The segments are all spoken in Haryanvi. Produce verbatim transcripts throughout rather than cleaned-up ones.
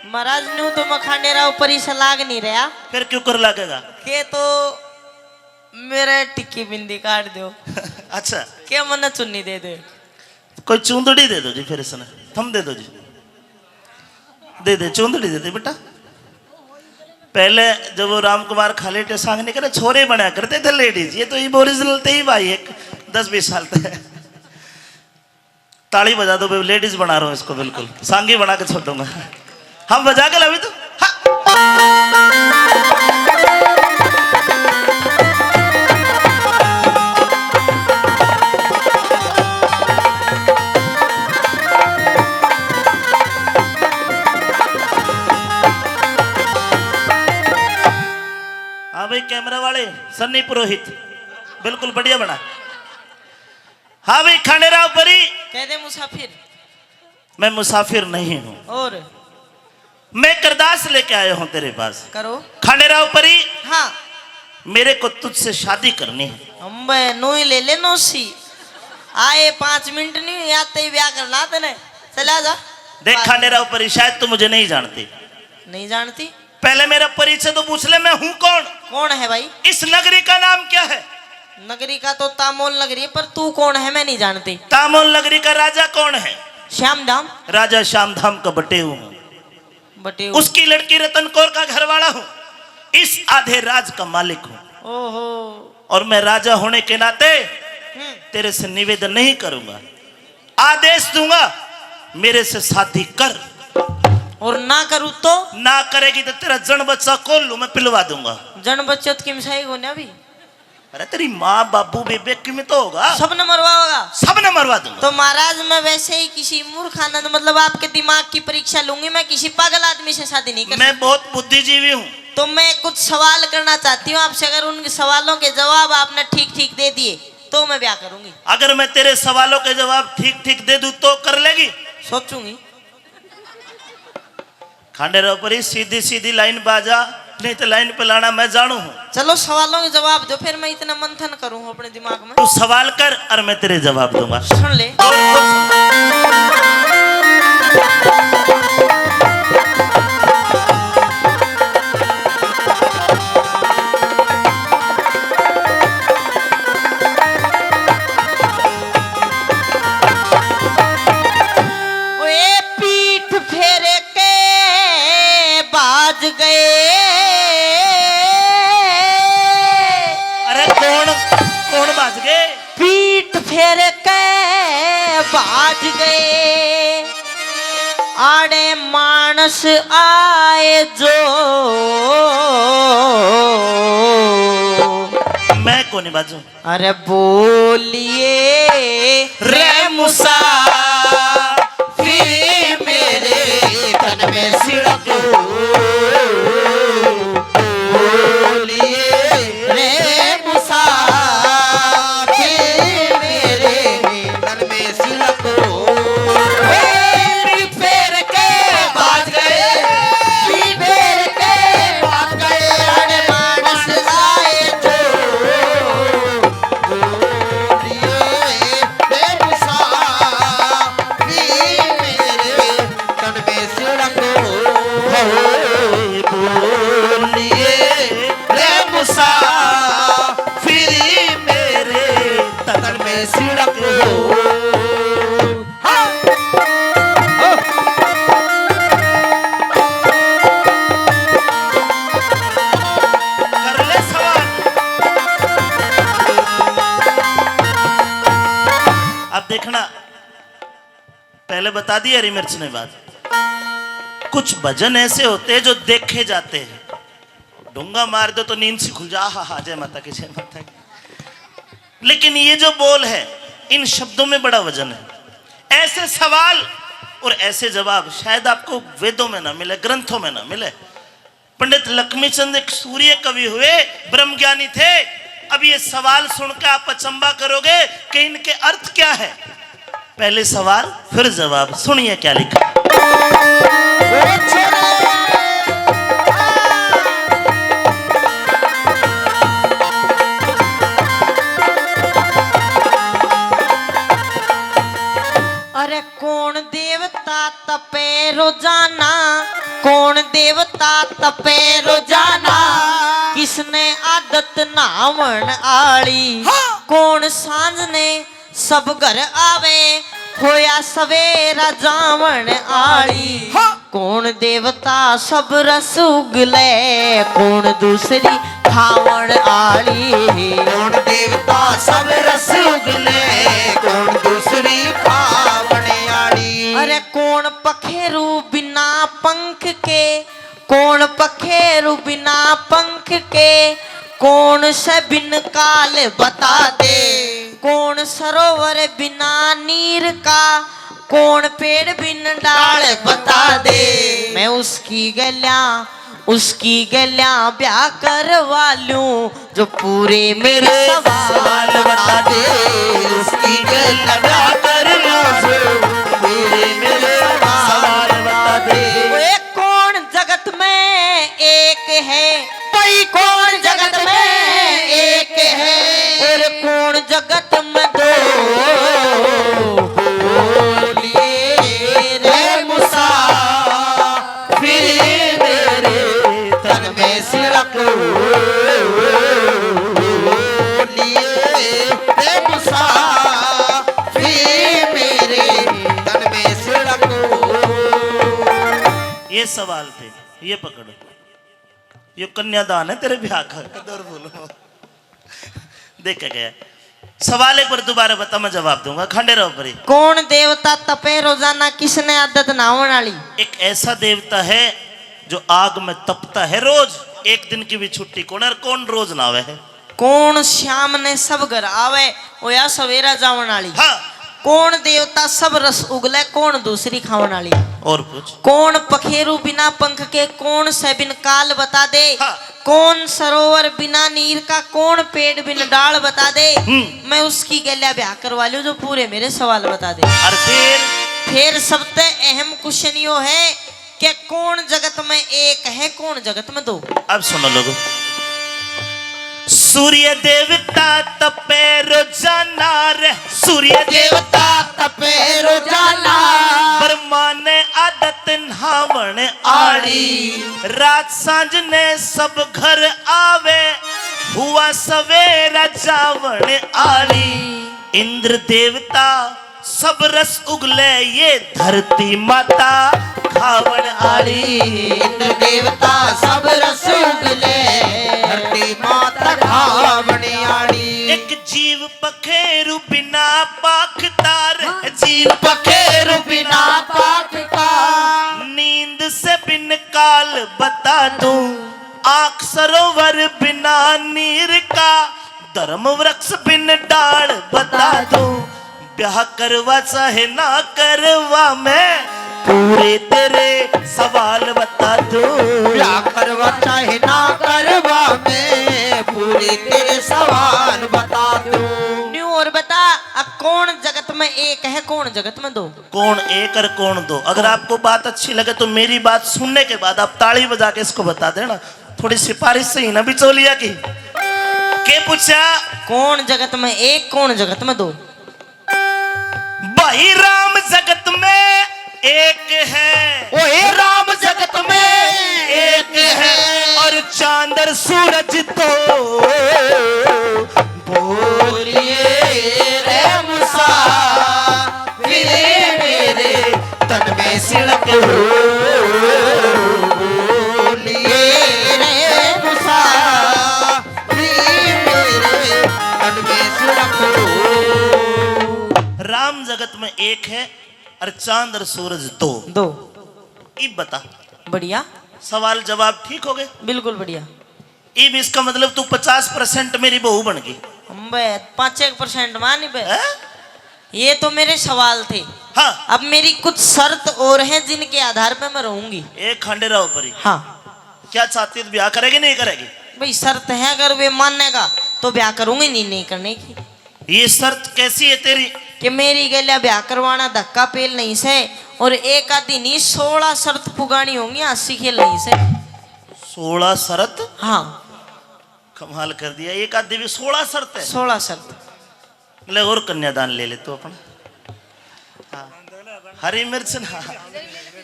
महाराज, न्यू तो मैं खांडेराव परी से लाग नहीं रहा। फिर क्यों कर लागेगा? के तो मेरे टिक्की बिंदी काट दो। अच्छा। के मन्ने चुन्नी दे दो। कोई चूंदड़ी दे दो जी, फिर इसने थम दे दो जी। दे दे, चूंदड़ी दे दे बेटा। पहले जब वो राम कुमार खालेटे सांग नहीं करे, छोरे बना करते थे लेडीज। ये तो इब ओरिजिनल थे ही भाई, एक दस बीस साल थे। ताली बजा दो भाई, लेडीज बना रहा हूँ इसको, बिल्कुल सांगी बना के छोड़ दूंगा। हम बजा के लावी तो। हाँ। हाँ भाई, कैमरा वाले सन्नी पुरोहित, बिल्कुल बढ़िया बना। हाँ भाई, खांडेराव परी। कह दे मुसाफिर। मैं मुसाफिर नहीं हूँ। और? मैं करदास लेके आया हूँ तेरे पास। करो। खांडेराव परी। हाँ। मेरे को तुझसे शादी करनी है। अम्बे, नोई ले ले नोसी। आए पाँच मिनट नहीं हुए, आते ही ब्याह करना तेने। चला जा। देख बस। खांडेराव परी, शायद तू मुझे नहीं जानती। नहीं जानती? पहले मेरा परिचय तो पूछ ले, मैं हूँ कौन? कौन है भाई? इस नगरी का नाम क्या है? नगरी का तो तामोल नगरी है, पर तू कौन है मैं नहीं जानती। तामोल नगरी का राजा कौन है? श्याम धाम। राजा श्याम धाम का बटेऊ हूँ। बटेऊ। उसकी लड़की रतन कौर का घर वाला हूँ। इस आधे राज का मालिक हूँ। ओहो। और मैं राजा होने के नाते हम्म। तेरे से निवेदन नहीं करूंगा, आदेश दूंगा, मेरे से शादी कर। और ना करूँ तो? ना करेगी तो तेरा जन बच्चा कोल्हू में पिलवा दूंगा। जन बच्चा तो किम सही कोन्या अभी। अरे तेरी माँ, बाबू, बेबे किम तो होगा। सब ने मरवाओगा? सब ने मरवा दूंगा। तो महाराज, मैं वैसे ही किसी मूर्खानंद, मतलब आपके दिमाग की परीक्षा लूंगी, मैं किसी पागल आदमी से शादी नहीं कर मैं सकती। बहुत बुद्धिजीवी हूँ। तो मैं कुछ सवाल करना चाहती हूँ आपसे, अगर उन सवालों के जवाब आपने ठीक ठीक दे दिए तो मैं ब्याह करूंगी। अगर मैं तेरे सवालों के जवाब ठीक ठीक दे दूं तो कर लेगी? सोचूंगी। खांडेराव परी, सीधी सीधी लाइन बाजा, नहीं तो लाइन पे लाना मैं जानू हूँ। चलो, सवालों के जवाब दो, फिर मैं इतना मंथन करूँ हूँ अपने दिमाग में। तू सवाल कर और मैं तेरे जवाब दूंगा। सुन ले। ओए पीठ फेर के बाज गए। अरे कौन, कौन बाज गए? पीठ फेर के बाज गए। आड़े मानस आए जो। मैं कोनी बाजू। अरे बोलिए रे मुसाफिर मेरे तन में सिड़क हो। बोलिए रे मुसाफिर मेरे तन में सिड़क हो। ए, फेर के भाग गए, फेर के भाग गए, अरे मानस आए जो। बोलिए बेमुसाफिर मेरे तन में सिड़क हो। बोलिए रे मुसाफिर मेरे तन में सिड़क हो। हाँ। कर ले सवाल। अब देखना, पहले बता दी हरी मिर्च ने बात। कुछ भजन ऐसे होते हैं जो देखे जाते हैं। डूंगा मार दो तो नींद सी खुल जा, हा हा, जय माता की, जय माता की। लेकिन ये जो बोल है, इन शब्दों में बड़ा वजन है। ऐसे सवाल और ऐसे जवाब शायद आपको वेदों में ना मिले, ग्रंथों में ना मिले। पंडित लक्ष्मीचंद एक सूर्य कवि हुए, ब्रह्मज्ञानी थे। अब ये सवाल सुनकर आप अचंबा करोगे कि इनके अर्थ क्या है। पहले सवाल फिर जवाब, सुनिए क्या लिखा। अरे कौन देवता तपे रोजाना? कौन देवता तपे रोजाना, किसने आदत नहावण आली? हाँ। कौन सांझ ने सब घर आवे, होया सवेरा जावण आली? हाँ। कौन देवता सब रस उगले, कौन दूसरी खावण आली? कौन देवता सब रस उगले, कौन दूसरी खावण आली? अरे कौन पखेरू बिना पंख के, कौन पखेरू बिना पंख के, कौन से बिन काल बता दे, कौन सरोवर बिना नीर का, कौन पेड़ बिन डाल बता दे। मैं उसकी गैल्या, उसकी गैल्या ब्याह करवा लूं, जो पूरे मेरे सवाल बता दे। उसकी गैल्या ब्याह कर लूं, जो पूरे मेरे सवाल बता दे। ओए कौन जगत में एक है, भाई कौन जगत में एक है, और कौन जगत में दो? बोलिए रे मुसाफिर, मेरे तन में सिड़क। बोलिए रे मुसाफिर, मेरे तन में सिड़क। ये सवाल थे, ये पकड़। यो कन्यादान है तेरे ब्याह का, कदर बोलो। देख के गया। सवाल एक बार दोबारा बता, मैं जवाब दूंगा। खंडे रहो परी। कौन देवता तपे रोजाना, किसने आदत नहावण आली? एक ऐसा देवता है जो आग में तपता है रोज, एक दिन की भी छुट्टी कौन, और कौन रोज नहावे है? कौन शाम ने सब घर आवे, ओया सवेरा जावण आली? हाँ। कौन देवता सब रस उगले, कौन दूसरी खावण आली? और पूछ। कौन पखेरू बिना पंख के, कौन से बिन काल बता दे? हाँ। कौन सरोवर बिना नीर का, कौन पेड़ बिन डाल बता दे? हम्म। मैं उसकी गैल्या ब्याह करवा लूं, जो पूरे मेरे सवाल बता दे। और फिर? फिर सबसे अहम क्वेश्चन यो है, के कौन जगत में एक है, कौन जगत में दो? अब सुनो लोगो, सूर्य देवता तपे रोजाना रे, सूर्य देवता तपे रोजाना, ब्रह्मा ने आदत नहावण आली, रात सांझ ने सब घर आवे, हुआ सवेरा जावण आली, इंद्र देवता सब रस उगले, ये धरती माता खावण आली। इंद्र देवता सब रस उगले, धरती माता खावण आली। एक जीव पखेरु बिना पाखता रे, जीव पखेरु बिना पाखता। नींद से बिन काल बता दूं, आंख सरोवर बिना नीर का, धर्म वृक्ष बिन डाल बता दूं। ब्याह करवा चाहे ना करवा, मैं पूरे तेरे सवाल बता दूं। ब्याह करवा चाहे ना करवा, मैं पूरे तेरे सवाल बता दूं। न्यू और बता, अब कौन जगत में एक है, कौन जगत में दो? कौन एक और कौन दो? अगर आपको बात अच्छी लगे तो मेरी बात सुनने के बाद आप ताली बजा के इसको बता देना। थोड़ी सिफारिश सही ना बिचौलिया की। के पूछा? कौन जगत में एक, कौन जगत में दो? भाई राम जगत में एक है। ओए राम जगत में एक है। और चांद और सूरज दो। बोलिए रे मुसाफिर, मेरे तन में सिड़क हो। बोलिए रे मुसाफिर, मेरे तन में सिड़क हो। राम जगत में एक है और चांद और सूरज दो। दो। इब बता। बढ़िया। सवाल जवाब ठीक हो गए? बिल्कुल बढ़िया। इब इसका मतलब तू पचास परसेंट मेरी बहू बन गई। अम्बे, पाँच एक परसेंट मान बे। हैं? ये तो मेरे सवाल थे। हाँ। अब मेरी कुछ शर्त और हैं जिनके आधार पे मैं रहूंगी। एक खंडेराव परी। हाँ। क्या चाहती है, ब्याह करेगी नहीं करेगी? भाई शर्त है, अगर वे मानेगा तो ब्याह करूंगी, नहीं, नहीं करने की। ये शर्त कैसी है तेरी? कि मेरी गैल्या ब्याह करवाना धक्का पेल नहीं से, और एक आधी नहीं, सोलह शर्त पुगानी होंगी, हंसी खेल नहीं से। सोलह शर्त? हाँ। कमाल कर दिया, एक आधी भी सोलह शर्त है? सोलह शर्त। ले और कन्यादान ले ले तू अपना। हाँ। हरी मिर्च ना।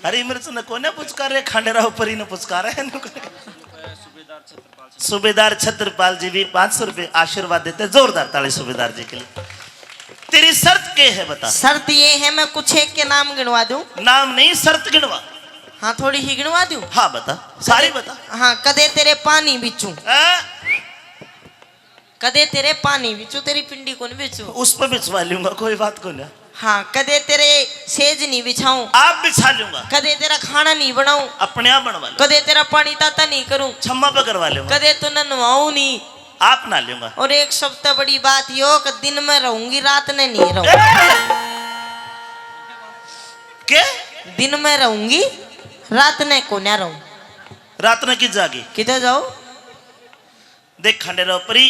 अरे, इमरच ने कोने पुचकार रहे, खांडेराव परी ने पुचकार रहे। सूबेदार छत्रपाल जी भी पाँच सौ रुपए आशीर्वाद देते, जोरदार ताली सूबेदार जी के लिए। तेरी शर्त के है, बता। शर्त ये है, मैं कुछ एक के नाम गिनवा दूं। नाम नहीं, शर्त गिनवा। हाँ, थोड़ी ही गिनवा दूं। हाँ, बता, सारी कदे, बता। हाँ, कदे तेरे पानी बिचूं। हाँ? कदे तेरे पानी बिचूं, तेरी पिंडी कोन बिचूं। उस पे बिछवा लूंगा, कोई बात को ना। हाँ, कदे तेरे सेज नहीं बिछाऊं। आप बिछा लूंगा। कदे तेरा खाना नहीं बनाऊं। अपने आप बनवा लूंगा। कदे तेरा पानी ताता नहीं करूं। छम्मा पे करवा लूंगा। कदे तन्ने नवाऊं नहीं। आप ना लूंगा। और एक सबसे बड़ी बात यो कि दिन में रहूंगी, रात ने नहीं रहूं। ए! के? दिन में रहूंगी, रात ने कोन्या रहूं। रात ने की जागी? किधर जाओ? देख खांडेराव परी,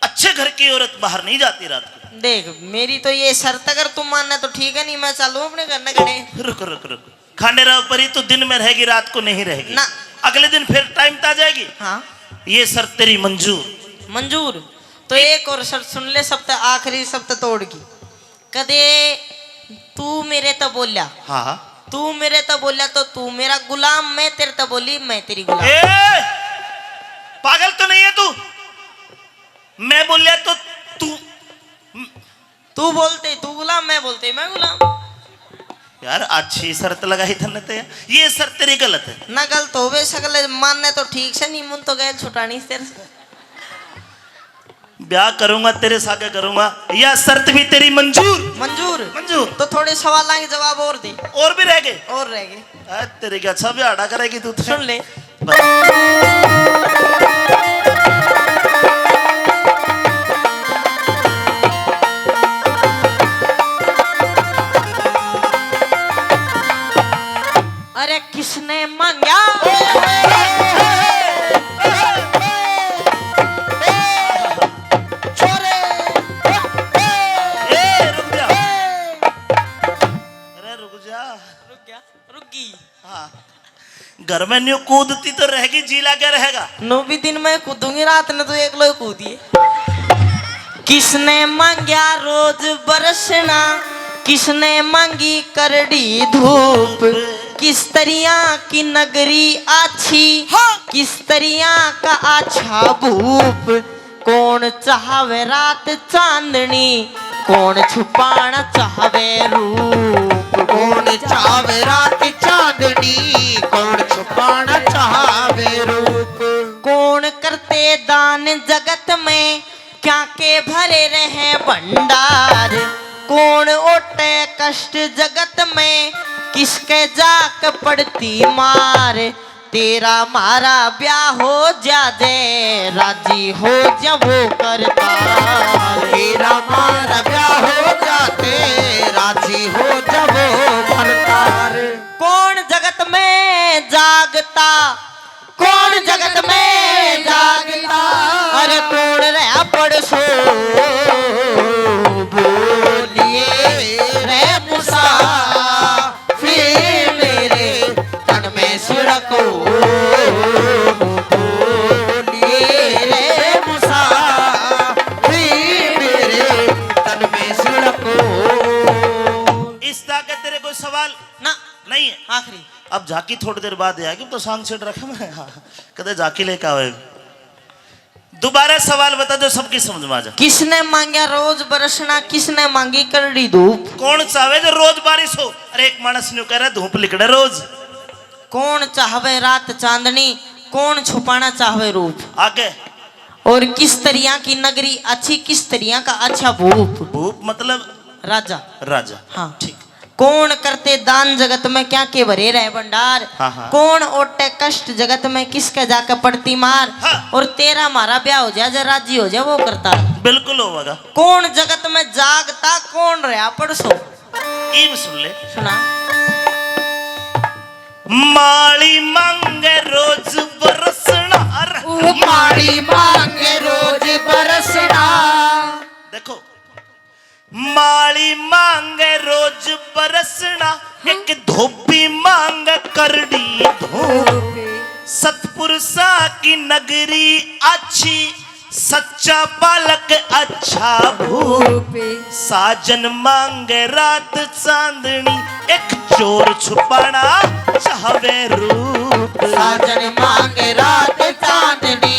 अच्छे घर की औरत बाहर नहीं जाती रात को। देख, मेरी तो ये शर्त, अगर तू मानना तो ठीक है, नहीं मैं चलूं अपने घर न घरे। रुक, रुक, रुक। खांडेराव परी, तू दिन में रहेगी, रात को नहीं रहेगी। ना। अगले दिन फिर टाइम पे आ जाएगी। हाँ। ये शर्त तेरी मंजूर। मंजूर? तो एक और शर्त सुन ले, सबसे आखिरी, सबसे तोड़ की। कदे तू मेरे ते बोल्या, हाँ, हाँ। तू मेरे ते बोल्या तो तू मेरा गुलाम, मैं तेरे ते बोली, मैं तेरी गुलाम। ए! पागल तो नहीं है तू? मैं बोल्या तो तू तू बोलते तू गुलाम, मैं बोलते मैं गुलाम। यार, अच्छी शर्त लगाई तन्ने ते। ये शर्त तेरी गलत है। ना, गलत होवे सकले, मानने तो ठीक से, नहीं मुन तो गैल छुटानी तेरे से। ब्याह करूंगा, तेरे सागे करूंगा, या शर्त भी तेरी मंजूर? मंजूर। मंजूर। तो थोड़े सवालों के जवाब और दे। और भी रह गए? और रह गए। आ, तेरे क्या अच्छा ब्याह आड़ा करेगी तू तो। सुन ले। अरे किसने मांगा? छोरे। ए, रुक जा। अरे रुक जा। रुक गया, रुक गई। हाँ। घर में न्यू कूदती तो रहेगी, जी लागे रहेगा। नो भी दिन में कूदूंगी, रात ने तो एकलो ही कूदिए। किसने मांग्या रोज बरसना, किसने मांगी करड़ी धूप, किस तरिया की नगरी आछी, हाँ। किस तरिया का आछा भूप। कौन चाहवे रात चांदनी, कौन छुपाना चाहवे रूप। कौन चाहवे रात चांदनी, कौन छुपाना चाहवे रूप। कौन करते दान जगत में, क्या के भरे रहे भंडार। कौन ओटे कष्ट जगत में, किसके जाके पड़ती मार। तेरा मारा ब्याह हो जा जे, राजी हो जा वो करतार। तेरा मारा ब्याह हो जा ते, राजी हो जा वो करतार। कौन जगत में जागता, कौन जगत में जागता, अरे कौन रहा पड़सो, बोलिए रे मुसा। फिर मेरे तन में सिड़को, बोलिए रे मुसाफिर, मेरे तन में सिड़को। इस तरह के तेरे कोई सवाल ना। नहीं है। आखिरी। अब झांकी थोड़ी देर बाद आएगी, तो सांग छेड़ रखे मैं। हाँ, कदे झांकी लेके आवे। दोबारा सवाल बता दो, सबकी समझ में आ जा। किसने मांग्या रोज बरसना, किसने मांगी करड़ी धूप? कौन चाहे जो रोज बारिश हो? अरे, एक मानस न्यू कह रहा, धूप लिकड़े रोज। कौन चाहवे रात चांदनी, कौन छुपाना चाहवे रूप? आगे। और किस तरिया की नगरी अच्छी, किस तरिया का अच्छा भूप? भूप मतलब? राजा। राजा। हाँ। ठीक। कौन करते दान जगत में, क्या के भरे रहे भंडार। हाँ, हाँ। कौन ओटे कष्ट जगत में, किसके जाके पड़ती मार। हाँ। और तेरा मारा ब्याह हो जाए, जब राजी हो जाए वो करता। बिल्कुल होगा। कौन जगत में जागता, कौन रहा पड़सो। इब सुन ले। सुना। माली मांगे रोज बरसना। ओ माली मांगे रोज बरसना। देखो, माली मांगे रोज बरसना, एक धोबी मांगे करड़ी धूप। सतपुरुषा की नगरी आछी, सच्चा बालक अच्छा भूप, साजन मांगे रात चांदनी, एक चोर छुपाना चाहवे रूप। साजन मांगे रात चांदनी,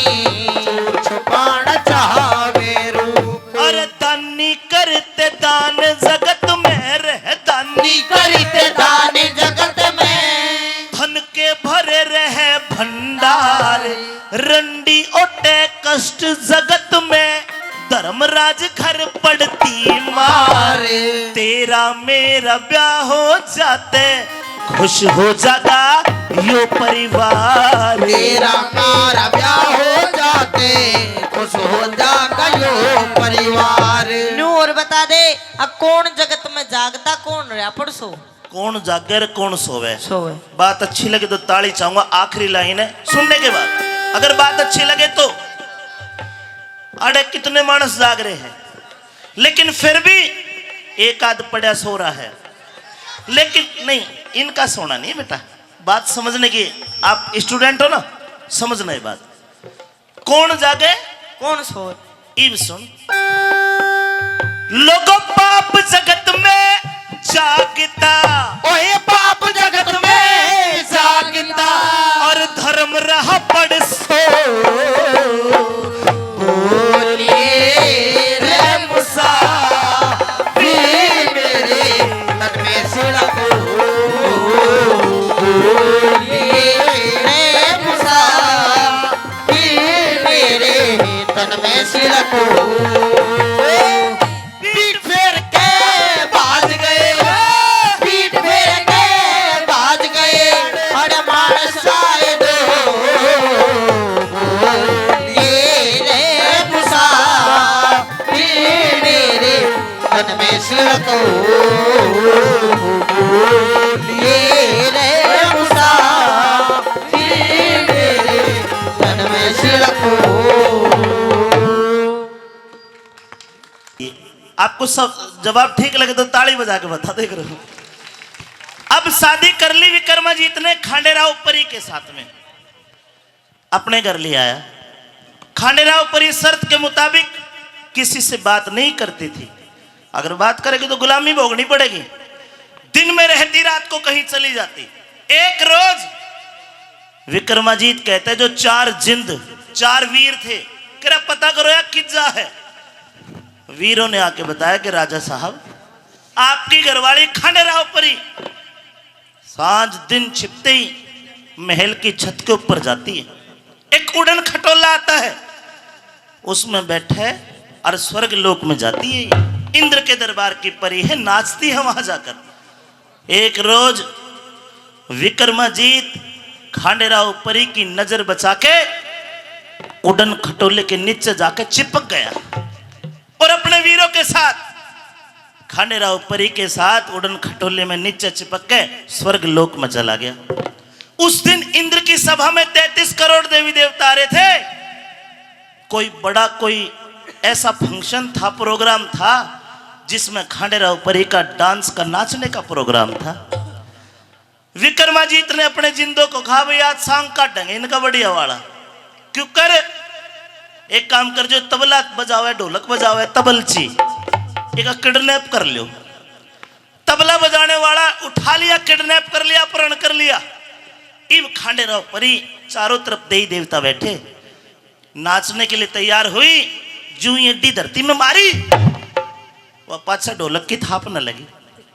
चोर छुपाना चाहवे रूप। अरे दानी करते दान जगत में रह, दानी करते दान जगत में, धन के भरे रहे भंडार। रंडी ओटे कष्ट जगत में, धर्मराज घर पड़ती मार। तेरा मेरा ब्याह हो जाते, खुश हो जाता यो परिवार। तेरा मेरा ब्याह हो जाते, खुश हो जाता यो परिवार। नू और बता दे, अब कौन जगत में जागता, कौन रहा पड़सो? कौन जागे और कौन सोवे? सोवे। बात अच्छी लगे तो ताली चाहूंगा। आखिरी लाइन है सुनने के बाद, अगर बात अच्छी लगे तो। अरे कितने मानस जाग रहे हैं, लेकिन फिर भी एक आध पड़ा सो रहा है। लेकिन नहीं, इनका सोना नहीं है बेटा, बात समझने की। आप स्टूडेंट हो ना, समझना ये बात। कौन जागे, कौन सोए? इब सुन। लोगों, पाप जगत में जागता, ओए पाप जगत में जागता, और धर्म रहा पड़सो। बोलिए रे मुसाफिर मेरे तन में सिड़को। बोलिए रे मुसाफिर मेरे तन में सिड़को। पीठ फेर के भाज गए, पीठ फेर के भाज गए, अरे मानस आए दो। बोलिए रे मुसाफिर मेरे तन में सिड़को। बोलिए रे मुसाफिर मेरे तन में सिड़को। आपको सब जवाब ठीक लगे तो ताली बजा के बता दे करो। अब शादी कर ली विक्रमाजीत ने खांडेराव परी के साथ में, अपने घर ले आया। खांडेराव परी शर्त के मुताबिक किसी से बात नहीं करती थी, अगर बात करेगी तो गुलामी भोगनी पड़ेगी। दिन में रहती, रात को कहीं चली जाती। एक रोज विक्रमाजीत कहते, जो चार जिंद, चार वीर थे, कह रहा, पता करो यार किज्जा है। वीरों ने आके बताया कि राजा साहब, आपकी घरवाली खांडेराव परी सांझ दिन छिपते ही महल की छत के ऊपर जाती है। एक उड़न खटोला आता है, उसमें बैठे और स्वर्ग लोक में जाती है। इंद्र के दरबार की परी है, नाचती है वहां जाकर। एक रोज विक्रमाजीत खांडेराव परी की नजर बचा के उड़न खटोले के नीचे जाके चिपक गया और अपने वीरों के साथ, खांडेराव परी के साथ उड़न खटोले में नीचे चिपक के स्वर्ग लोक में चला गया। उस दिन इंद्र की सभा में तैंतीस करोड़ देवी देवता आ रहे थे। कोई बड़ा, कोई ऐसा फंक्शन था, प्रोग्राम था, जिसमें खांडेराव परी का डांस का, नाचने का प्रोग्राम था। विक्रमाजीत ने अपने जिंदों को कहा, भाई आज सांग काटेंगे इनका बढ़िया वाला। क्यों कर, एक काम कर, जो तबला बजावे, ढोलक बजावे, तबलची, एक किडनैप कर लियो। तबला बजाने वाला उठा लिया, किडनैप कर लिया, अपहरण कर लिया। इब खांडेराव परी, चारों तरफ देवी देवता बैठे, नाचने के लिए तैयार हुई। जूं ही अड्डी धरती में मारी, वह पाछा ढोलक की थाप न लगी।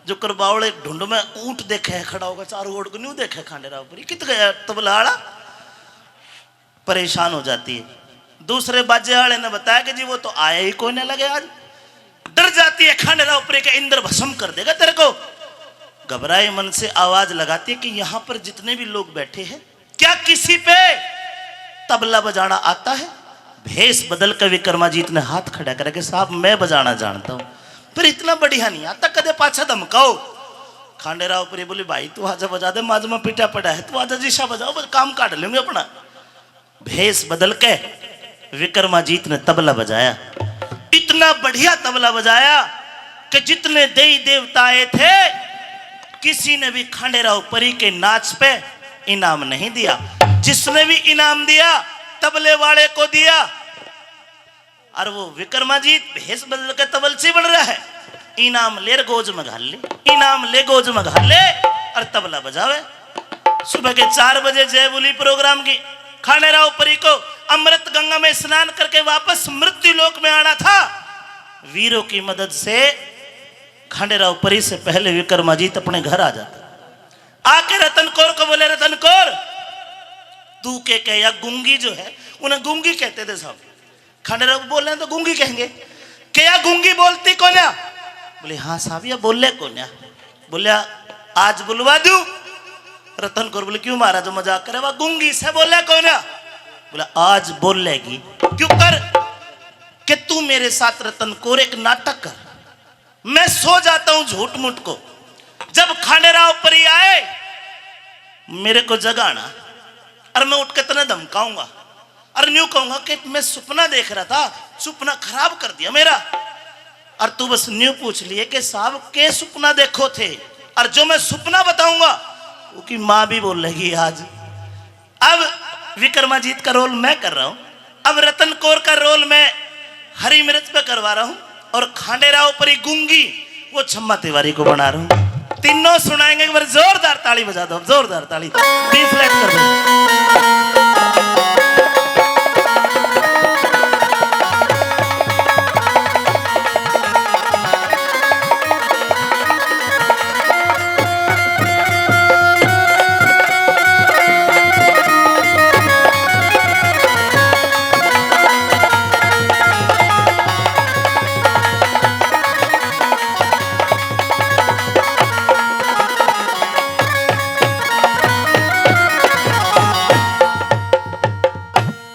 जो करबावले ढूंढ में ऊंट देखे है खड़ा होगा, चारों ओर को न्यू देखे खांडेराव परी, कित गया तबला आला? परेशान हो जाती है। दूसरे बाजे वाले ने बताया कि जी वो तो आया ही कोई ना लगे आज। डर जाती है खांडेराव परी के, इंद्र भस्म कर देगा तेरे को। घबराए मन से आवाज लगाती है कि यहाँ पर जितने भी लोग बैठे हैं, क्या किसी पे तबला बजाना आता है? भेष बदल कर विक्रमाजीत ने हाथ खड़ा करके, साहब मैं बजाना जानता हूँ, पर इतना बढ़िया नहीं आता, कदे पाछा धमकाओ। खांडेराव परी बोली, भाई तू आजा बजा दे, माजमा पीटा पड़ा है, तू आजा जिसा बजाओ, बस काम काट लेंगे अपना। भेष बदल के विक्रमाजीत ने तबला बजाया, इतना बढ़िया तबला बजाया कि जितने देवी देवता आए थे, किसी ने भी खांडेराव परी के नाच पे इनाम नहीं दिया। जिसने भी इनाम दिया, तबले वाले को दिया। और वो विक्रमाजीत भेष बदल के तबलची बन रहा है। इनाम ले गोज में घाल ले, इनाम ले गोज में घाल ले, और तबला बजावे। सुबह के चार बजे जय बोली प्रोग्राम की। खांडेराव परी को अमृत गंगा में स्नान करके वापस मृत्यु लोक में आना था। वीरों की मदद से खांडेराव परी से पहले विक्रमाजीत अपने घर आ जाता। आके रतन कौर को बोले, "रतन कौर, तू के कह, या गूंगी जो है, उन्हें गूंगी कहते थे साहब।" खांडेराव बोले तो गूंगी कहेंगे, "के या गूंगी बोलती कोन्या?" बोले, "हाँ साहब, या बोले कोन्या।" बोले, "आज बुलवा दूं?" रतन कौर बोले, "क्यों महाराज, मजाक करे, वह गूंगी से बोले कोन्या?" बोला, "आज बोलेगी।" "क्यों कर के तू मेरे साथ रतन कौर एक नाटक कर।" मैं सो जाता हूं झूठ मूठ को। जब खांडेराव परी आए, मेरे को जगाना, और मैं उठ के तने धमकाऊंगा, और न्यू कहूंगा कि मैं सुपना देख रहा था, सुपना खराब कर दिया मेरा। और तू बस न्यू पूछ लिए कि साहब, के सुपना देखो थे, और जो मैं सुपना बताऊंगा, उसकी माँ भी बोलेगी आज। अब विक्रमाजीत का रोल मैं कर रहा हूं, अब रतन कौर का रोल मैं हरी मिर्च पे करवा रहा हूं, और खांडेराव परी गूंगी, वो छम्मा तिवारी को बना रहा हूं। तीनों सुनाएंगे, एक बार जोरदार ताली बजा दो, जोरदार ताली, बी फ्लैट कर दो।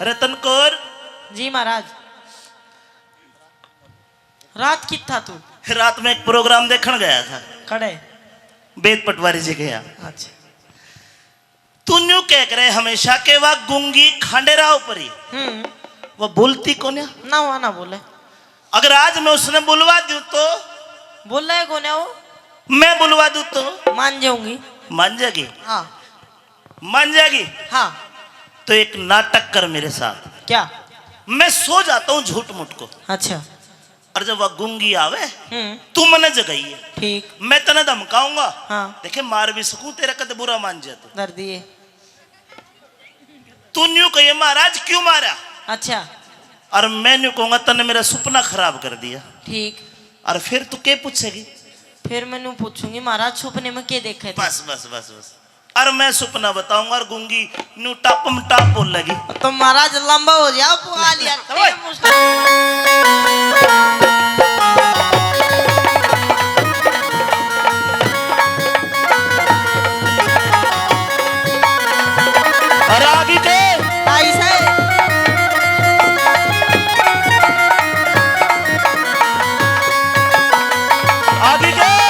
रतन कौर। जी महाराज। रात कित था तू? रात में एक प्रोग्राम देखण गया था। कड़े? बेद पटवारी जी के यहाँ। अच्छा। तू न्यू कह करे हमेशा के वा गूंगी खांडेराव परी। हम्म। वो बोलती कोन्या? ना, वहाँ ना बोले। अगर आज मैं उसने बुलवा दूं तो? बोले कोन्या वो? मैं बुलवा दूं तो? मान जाऊंगी। मान जाएगी? हाँ। मान जाएगी? हाँ। तो एक नाटक कर मेरे साथ। क्या? मैं सो जाता हूँ झूठ मूठ को। अच्छा। और जब वह गूंगी आवे, हम्म। तू मने जगाइए। ठीक। मैं तने धमकाऊंगा। हाँ। देखे, मार भी सकूं, तेरा कद बुरा मान जाए तो। डर दिए। तू न्यू कहिए, "महाराज, क्यों मारा?" अच्छा। और मैं न्यू कहूंगा, "तने मेरा सुपना खराब कर दिया।" ठीक। और फिर तू के पूछेगी? फिर मैं न्यू पूछूंगी, "महाराज, सुपने में के देखे थे?" बस, बस, बस, बस। और मैं सुपना बताऊंगा और गूंगी न्यू टापम टाप बोलेगी। तो महाराज लंबा हो जाओ, पुआ लिया। ओए। और आगे के। ताई से। आगे के।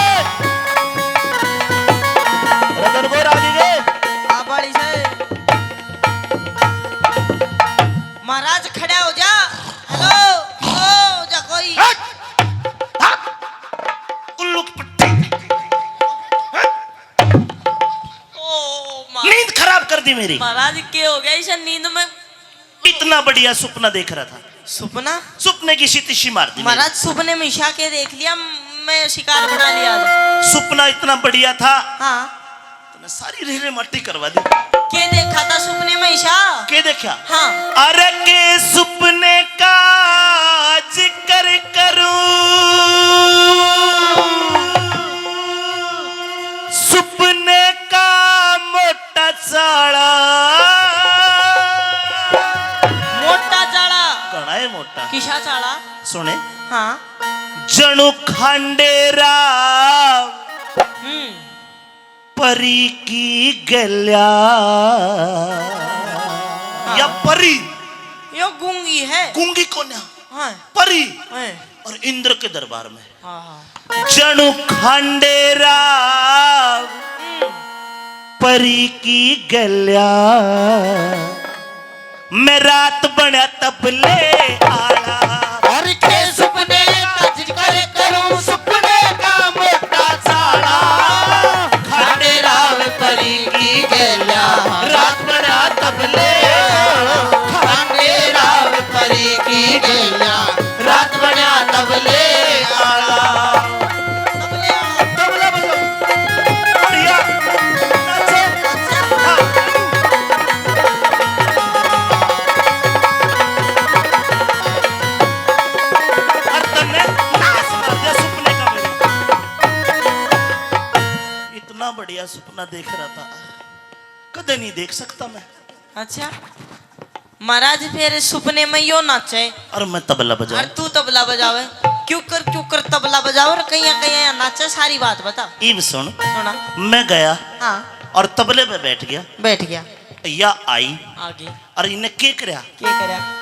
रतन को आगे के। आ बाड़ी से। महाराज खड़ा हो जा। हेलो, ओ, जा कोई। हट! हट! उल्लू की पट्टी। ओ, मा- नींद खराब कर दी मेरी। महाराज, के हो गया इस नींद में? इतना बढ़िया सुपना देख रहा था। सुपना? सुपने की शीशी मार दी मेरी। महाराज, सुपने में ईशा के देख लिया, मैं शिकार बना लिया। सुपना इतना बढ़िया था। हाँ। तूने सारी रेले माटी करवा दी। के देखा था सुपने में ईशा? के देखा? हाँ। अरे के सुपने का जिक्र करूं, सुपने का मोटा चाला। मोटा चाला? घणा है मोटा। किसा चाला? सुने। हाँ। जणु खांडे राव हम्म। परी की गल्या। हाँ। या परी। यो गूंगी है। गूंगी कोन्या। हाँ। परी। हाँ। और इंद्र के दरबार में। हाँ, हाँ। जणु खांडे राव हम्म। परी की गल्या। मैं रात बण्या तबले आला। और के सुपने का जिक्र करूं, सुपने का मोटा चाला। खांडे राव परी की गल्या, रात बण्या तबले। खांडे राव परी की गल्या, देख रहा था, कदे नहीं देख सकता मैं। अच्छा महाराज, फिर सुपने में यो नाचे और मैं तबला बजाऊं। और तू तबला बजावे, क्यों कर क्यों कर तबला बजावे और कहीं कहीं नाचे, सारी बात बता। इब सुन, सुना। मैं गया हाँ। और तबले पे बैठ गया। बैठ गया। या आई आगे। और इन्हें के करया? के करया?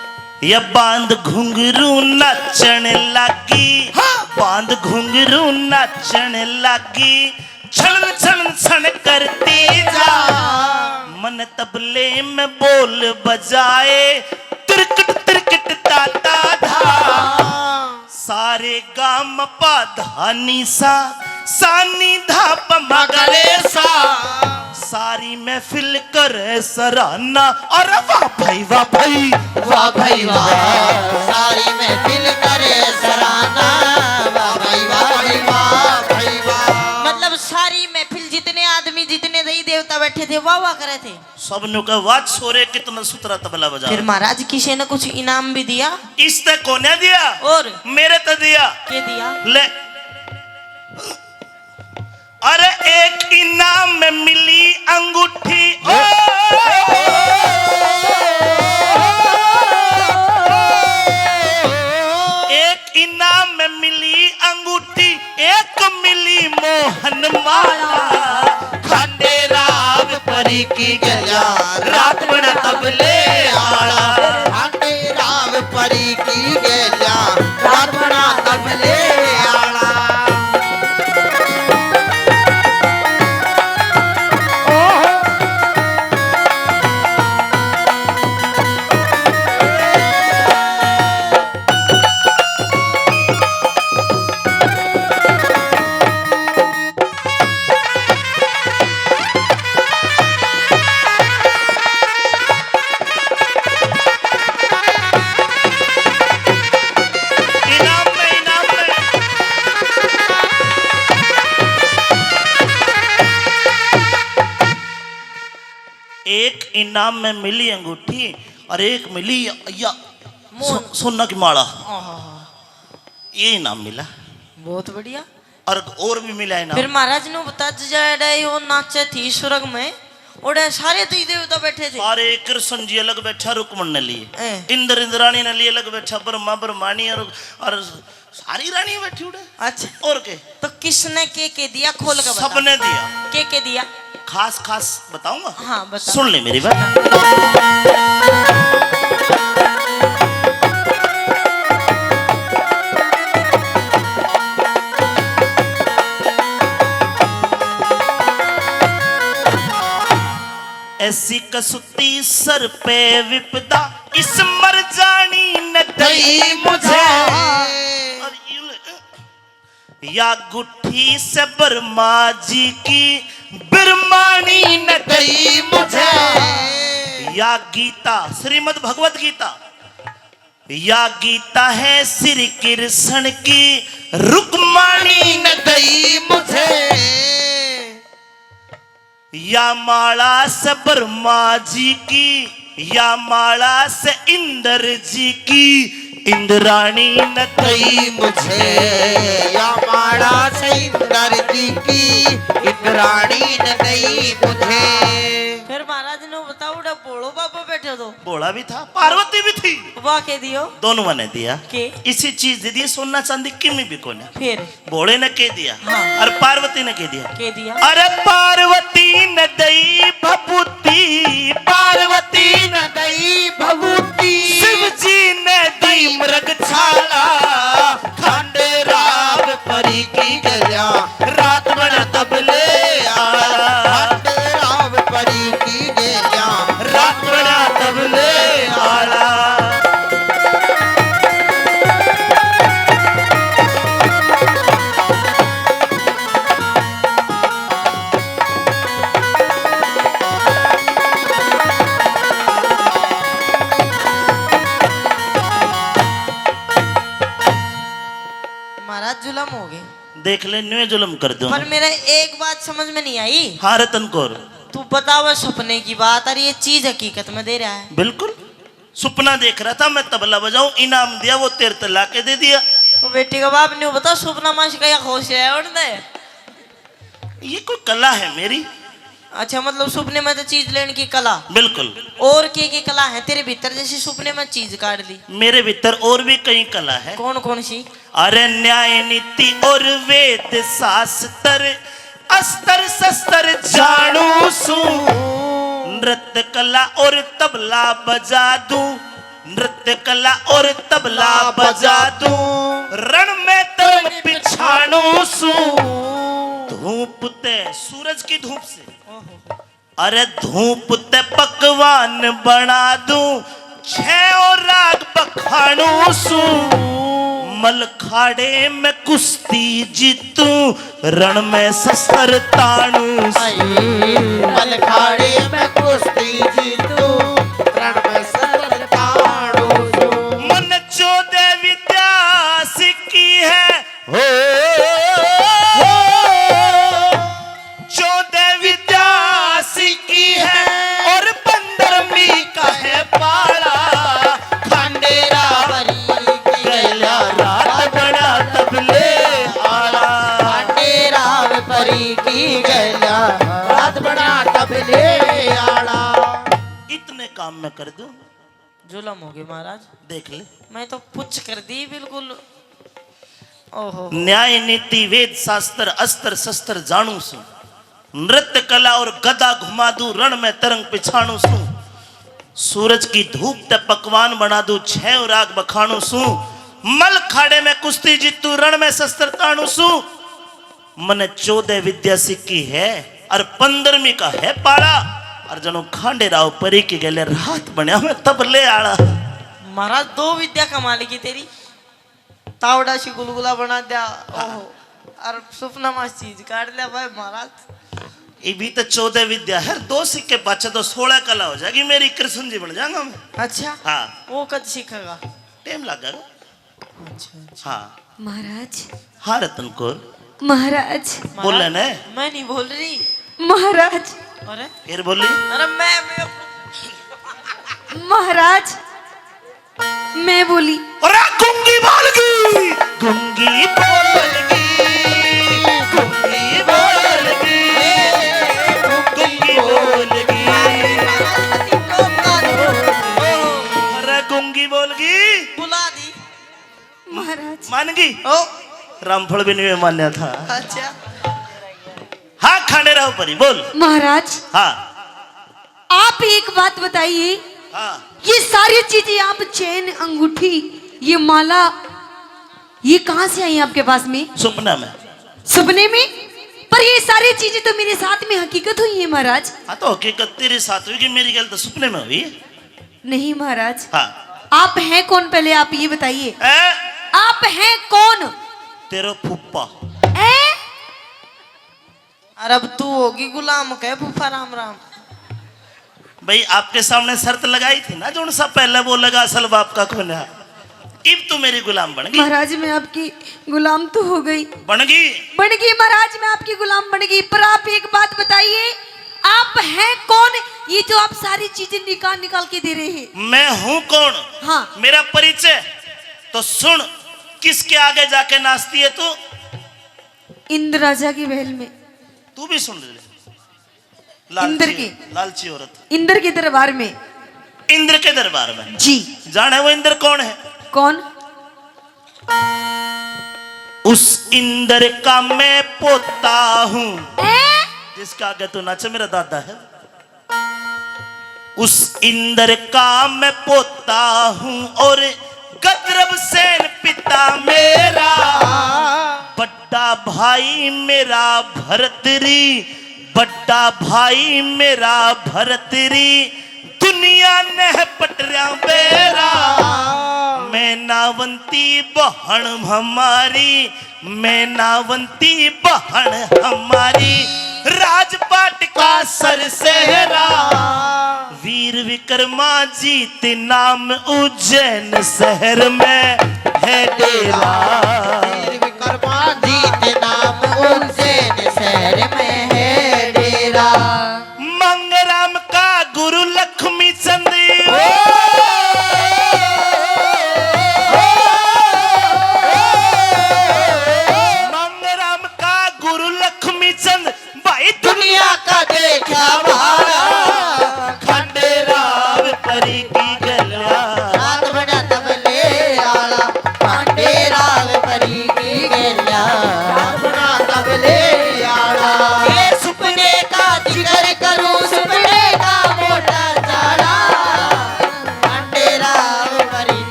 या बांध घुंघरू नाचण लागी, हाँ। बांध घुंघरू नाचण लागी, छन छन छन करती जा। मन तबले में बोल बजाए, तिरकट तिरकट ताता धा। सारे गाम पा धानी सा, सानी धा प मगरे सा। सारी महफिल करे सराहना। अरे वाह भाई, वाह भाई। वाह भाई वाह। सारी महफिल करे सराहना। वाह भाई वाह भाई वाह भाई वाह। मतलब सारी महफिल, जितने आदमी, जितने देवी देवता बैठे थे, वाह वाह करे थे। सब नु कह, "वाह छोरे, कितना सुथरा तबला बजा।" फिर महाराज किसी ने कुछ इनाम भी दिया? इसते कोने दिया। और? मेरे ते दिया। के दिया? ले। अरे एक इनाम में मिली अंगूठी। ओ! एक इनाम में मिली अंगूठी, एक मिली मोहन माला। खांडे राव परी की गल्या, रात बना तबले आला। खांडे राव परी की गल्या, रात बना तबले आला। इनाम में, इनाम में। एक इनाम में मिली अंगूठी और एक मिली या, या मोहन। सो-, सोना की माला। आहा। ये इनाम मिला। बहुत बढ़िया। और, और भी मिला इनाम। फिर महाराज ने बता, जड़े वो नाचे थी स्वर्ग में, ओड़े सारे देवी देवता बैठे थे। सारे कृष्ण जी अलग बैठा रुक्मण ने लिए, ए। इंद्र इंद्राणी ने लिए अलग बैठा, ब्रह्मा ब्रह्माणी और, और सारी रानी बैठी उड़े। अच्छा। और के? तो किसने के के दिया, खोल के बता। सबने दिया। के के दिया? खास खास बताऊंगा। हाँ, बता। सुन ले मेरी बात। ऐसी कसूती सर पे विपदा, इस मर जानी न दई मुझे। और यूं या गुट्ठी से ब्रह्मा जी की बिरमानी न दई मुझे। या गीता, श्रीमद् भगवत गीता, या गीता है श्री कृष्ण की, रुक्माणी न दई मुझे। या माला से ब्रह्मा जी की, या माला से इंद्र जी की, इंद्राणी न दई मुझे। या माला से इंद्र जी की, इंद्राणी न दई मुझे। फिर महाराज ने बताओ, उड़ा भोलो बाबा बैठे तो। भोला भी था, पार्वती भी थी। वाह, के दियो? दोनों ने दिया। के? इसी चीज दे दिए, सोना चांदी किमी भी कोने। फिर? भोले ने के दिया? हाँ। और पार्वती ने के दिया? के दिया? अरे पार्वती ने दई भभूति, पार्वती ने दई भभूति, शिव जी ने दई मृग छाला, खांडे राव परी की गल्या, रात बना तबले आला। खांडे राव परी की गल्या, रात बना तबले आला। महाराज जुलम हो गए। देख ले, न्यू जुलम कर दो। पर मेरे एक बात समझ में नहीं आई। हाँ रतन कौर। तू बतावे सपने की बात और ये चीज हकीकत में दे रहा है। बिल्कुल। सुपना देख रहा था मैं तबला बजाऊं, इनाम दिया, वो तेरे ते ला के दे दिया। तो बेटी का बाप ने बता, सुपना मासी का या खुश है और दे। ये कोई कला है मेरी? अच्छा, मतलब सुपने में तो चीज लेने की कला। बिल्कुल। और के के कला है तेरे भीतर, जैसे सुपने में चीज काढ़ ली? मेरे भीतर और भी कई कला है। कौन कौन सी? अरे न्याय नीति और वेद शास्त्र, अस्त्र शस्त्र जानू सूं, नृत्य कला और तबला बजा दूं, नृत्य कला और तबला बजा दूं, रण में तरंग पिछाणु सूं। धूप ते, सूरज की धूप से। अरे धूप ते पकवान बना दूं, छह और राग बखाणु सूं। मलखाड़े में कुश्ती जीतूं, रण में शस्त्र ताणू सूं। मलखाड़े में कुश्ती जीतूं, रण में शस्त्र ताणू सूं। मन चौदह विद्या सीखी है, हो, हो। चौदह विद्या सीखी है और पंद्रहवीं का है पाला। खांडेरा परी की गैला रात बना तबले आला। खांडेरा परी की गैला रात बना तबले आला। इतने काम मैं कर दूं। जुलम हो गए महाराज। देख ले। मैं तो पुछ कर दी बिल्कुल। ओहो। न्याय नीति वेद शास्त्र अस्त्र शस्त्र जानू सूं, नृत्य कला और गदा घुमा दूं, रण में तरंग पिछाणू सूं। सूरज की धूप ते पकवान बना दूं, छह राग बखाणू सूं। मल खाड़े में कुश्ती जीतू, रण में शस्त्र ताणू सूं। मने चौदह विद्या सीखी है और पंद्रहवीं का है पाला। और जणो खांडे राव परी के गेले रात बन्या मैं तबले आला। महाराज, दो विद्या कमाल की तेरी। तावड़ा सी गुलगुला बना दिया। हाँ। ओहो। और सुपना में चीज काट लिया भाई महाराज। ये भी तो चौदह विद्या है, दो सीख के पाछे तो सोलह कला हो जाएगी मेरी, कृष्ण जी बन जाऊंगा मैं। अच्छा। हाँ। वो कद सीखेगा? टाइम लगेगा। अच्छा, अच्छा। हाँ। महाराज। हाँ रतन कौर। महाराज। बोले ने। मैं नहीं बोल रही। महाराज। अरे? फिर बोली। अरे मैं, मैं महाराज, मैं बोली। अरे गूंगी बोल गई। गूंगी बोल गई। गूंगी बोल गई। गूंगी बोल गई। अरे गूंगी बोल गई। बुला दी। महाराज। मान गई? ओ। रामफल भी नहीं मान्या था। अच्छा। हाँ, खांडे राव परी, बोल। महाराज। हाँ। आप एक बात बताइए। हाँ। ये सारी चीजें, आप चेन, अंगूठी, ये माला, ये कहाँ से आई आपके पास में? सपना में। सपने में? पर ये सारी चीजें तो मेरे साथ में हकीकत हुई है महाराज। हाँ, तो हकीकत तेरे साथ हुई कि मेरी गल तो सपने में हुई? नहीं महाराज। हाँ। आप हैं कौन, पहले आप ये बताइए। हैं? आप हैं कौन? तेरा फूफा। हैं? अरे अब तू होगी गुलाम के फूफा, राम राम। भाई, आपके सामने शर्त लगाई थी ना, जो उनसे पहले बोलेगा असल बाप का खून है। इब तू मेरी गुलाम बन गई। महाराज, मैं आपकी गुलाम तो हो गई। बन गई? बन गई महाराज, मैं आपकी गुलाम बन गई। पर आप एक बात बताइए, आप हैं कौन, ये जो आप सारी चीजें निकाल निकाल के दे रहे हैं? मैं हूँ कौन? हाँ। मेरा परिचय तो सुन, किसके आगे जाके नाचती है तू? इंद्र राजा की महल में। तू भी सुन ले। लालची, इंद्र की, लालची औरत। इंद्र के दरबार में। इंद्र के दरबार में? जी। जाने वो इंद्र कौन है? कौन? उस इंद्र का मैं पोता हूँ। हैं? जिसका आगे तू नाचे, मेरा दादा है। उस इंद्र का मैं पोता हूँ और गंधर्व सेन पिता मेरा। बड़ा भाई मेरा भरतरी, बड़ा भाई मेरा भरतरी, दुनिया ने पटरिया बेरा। मैं नावंती बहन हमारी, मैं नावंती बहन हमारी, राजपाट का सरसेरा। वीर विक्रमा जीत नाम उज्जैन शहर में है डेरा। वीर विक्रमा जीत नाम उज्जैन शहर में है डेरा। मंगराम का गुरु लक्ष्मी चंद। ओ! मंगराम का गुरु लक्ष्मी चंद भाई दुनिया का देखा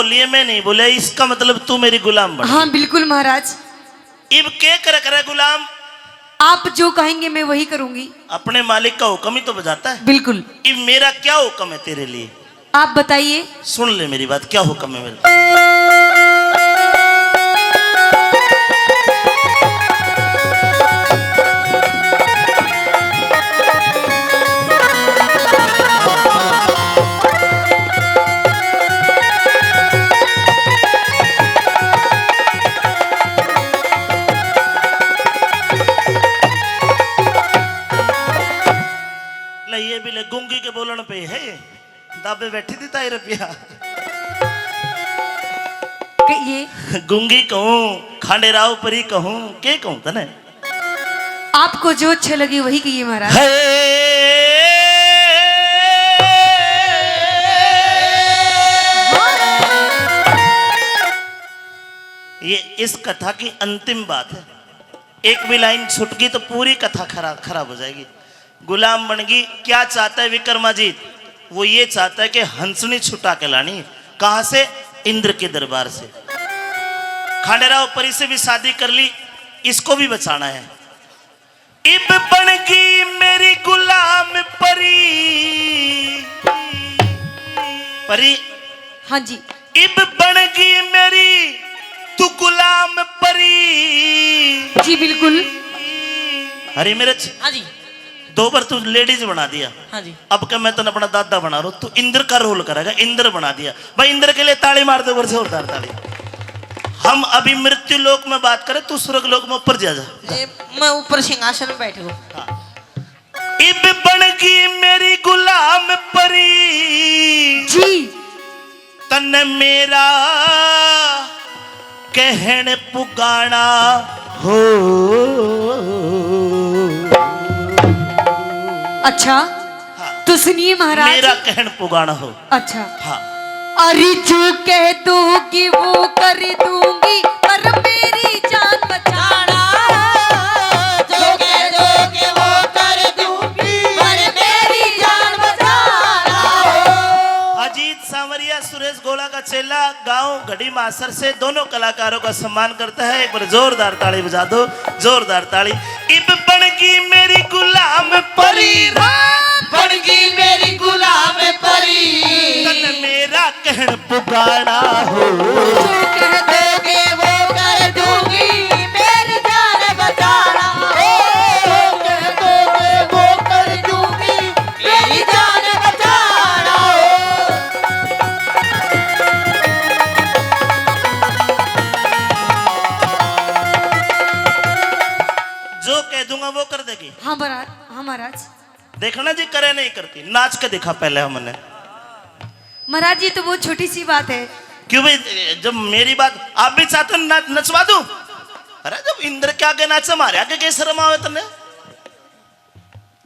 बोलिए, मैं नहीं बोलिया, इसका मतलब तू मेरी गुलाम बन हाँ, गई। बिल्कुल महाराज। इब के करे करे गुलाम? आप जो कहेंगे मैं वही करूंगी। अपने मालिक का हुक्म ही तो बजाता है। बिल्कुल। इब मेरा क्या हुक्म है तेरे लिए? आप बताइए। सुन ले मेरी बात, क्या हुक्म है मेरे? ले, ये भी ले, गूंगी के बोलण पे है, दाबे बैठी थी ताई रुपया। कहिए। गूंगी कहूँ, खांडेराव परी कहूँ, के कहूँ तने? आपको जो अच्छे लगे वही कहिए महाराज। हे। ये इस कथा की अंतिम बात है। एक भी लाइन छुट गई तो पूरी कथा खरा-, खराब हो जाएगी। गुलाम बन गई, क्या चाहता है विक्रमाजीत? वो ये चाहता है कि हंसनी छुटा के लानी। कहाँ से? इंद्र के दरबार से। खांडेराव परी से भी शादी कर ली, इसको भी बचाना है। इब बन गई मेरी गुलाम परी। परी। हाँ जी। इब बन गई मेरी तू गुलाम परी। जी बिल्कुल। हरी मिर्च। हाँ जी। दो बार तू लेडीज बना दिया। हाँ जी। अब क्या मैं तने अपना दादा बना रहा हूँ, तू इंद्र का रोल करेगा, इंद्र बना दिया। भाई इंद्र के लिए ताली मार दो, एक बार जोरदार ताली। हम अभी मृत्यु लोक में बात करें, तू स्वर्ग लोक में ऊपर जा, जा। ये मैं ऊपर सिंहासन में बैठ गया। हाँ। इब बन गई मेरी गुलाम परी। जी। तन्ने मेरा कहण पुगाना हो। अच्छा, हाँ। तो सुनिए महाराज। मेरा कहण पुगाना हो। अच्छा। हाँ। अरे जो कह दोगी वो कर दूंगी, पर मेरी जान बचाना। जो कह दोगी वो कर दूंगी, पर मेरी जान बचाना। अजीत सांवरिया, सुरेश गोला का चेला, गांव घड़ी मासर से दोनों कलाकारों का सम्मान करता है। एक बार जोरदार ताली बजा दो, जोरदार ताली। इब बन गई मेरी गुलाम परी राम, बन गई मेरी गुलाम परी। तन मेरा कहण पुगाना हो। जो कह दोगे वो कर दूंगी, मेरी जान बचाना हो। जो कह दोगे वो कर दूंगी, मेरी जान बचाना हो। जो कह दूंगा वो कर देगी। हाँ महाराज, हाँ महाराज। देखना जी, करे नहीं करती, नाच के दिखा पहले हमने। महाराज जी, तो वो छोटी सी बात है। क्यों भाई, जब मेरी बात, आप भी चाहते हो ना, नचवा दूं? अरे, जब इंद्र के आगे नाचे, हमारे आगे के शर्म आवे तन्ने?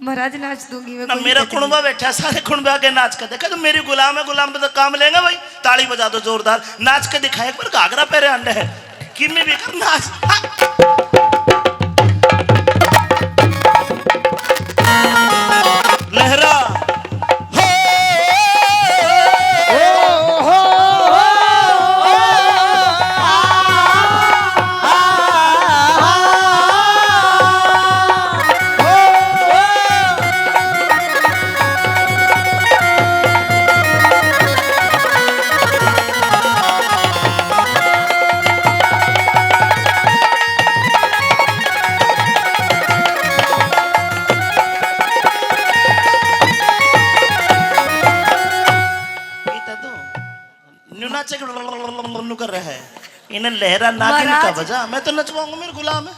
महाराज, नाच दूंगी मैं, ना कोई मेरा दिक्कत नहीं। कुणबा बैठा, सारे कुणबे आगे नाच के देखा, तो मेरी गुलाम है, गुलाम पे तो काम लेंगे भाई। ताली बजा दो जोरदार, नाच के दिखाए एक बार, घाघरा पहरे आंडे है। किमी भी कर नाच। हाँ। लहरा। हो। न्यू नाचे के न्यू कर रहा है। इन्हें लहरा नागिन का महाराज। बजा, मैं तो नचवाऊंगा, मेरे गुलाम है।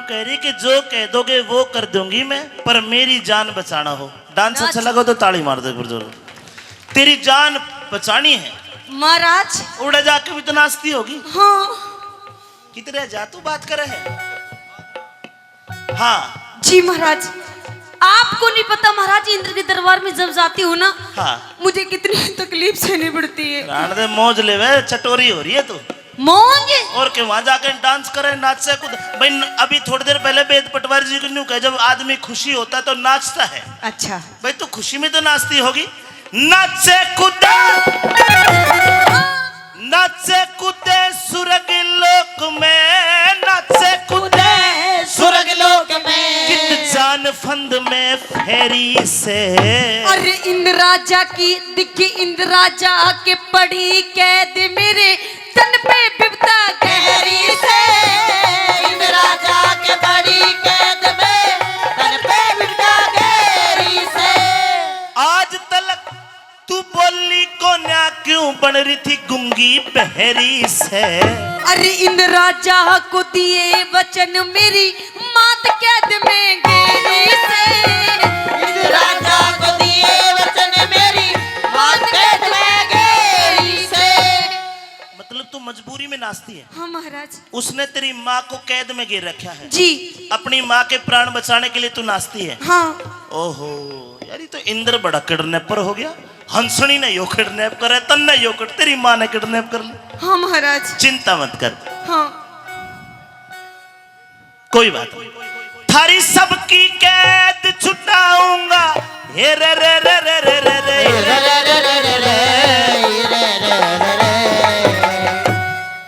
कह रही कि जो कह दोगे वो कर दूंगी मैं, पर मेरी जान बचाना हो। डांस अच्छा लगा तो ताली मार दो एक बार जोर। तेरी जान बचानी है। महाराज। उड़े जाके भी तो नाचती होगी। हाँ। किधर जा तू बात करे है? हाँ। जी महाराज, आपको नहीं पता महाराज, इंद्र के दरबार में जब जाती हूँ ना, हाँ। मुझे कितनी तकलीफ सहनी पड़ती है। राण दे मौज लेवे, चटोरी हो रही है तू। मौज? और के वहां जाके डांस करे, नाचे कूद। भाई न-, अभी थोड़ी देर पहले वेद पटवारी जी को न्यू कहे, जब आदमी खुशी होता है तो नाचता है। अच्छा। भाई तू खुशी में तो नाचती होगी। नाचे कूदे, नाचे कूदे सुरग लोक में, नाचे कूदे सुरग लोक में। कित जान फंद में फेरी से। अरे इंद्र राजा की दिखी, इंद्र राजा के पड़ी कैद मेरे तन पे बिपता गहरी से। इंद्र राजा के पड़ी कैद में तन पे बिपता गहरी से। आज तलक तू बोली कोन्या क्यों बन रही थी गूंगी बहरी से। अरे इंद्र राजा को दिए वचन मेरी मात कैद में गेरी से। इंद्र राजा को दिए वचन मेरी मात कैद में गेरी से। मतलब तू मजबूरी में नाचती है। हाँ महाराज। उसने तेरी माँ को कैद में घेर रखा है। जी। अपनी माँ के प्राण बचाने के लिए तू नाचती है। हाँ। ओहो, यार ये तो इंद्र बड़ा किडनैपर हो गया। हंसनी ने यो किडनैप करे, तन्ने यो किड-, तेरी माँ ने किडनैप कर ले। हाँ महाराज। चिंता मत कर। हाँ। कोई बात नहीं। थारी सबकी कैद छुटाऊंगा। हे रे रे रे रे रे रे रे।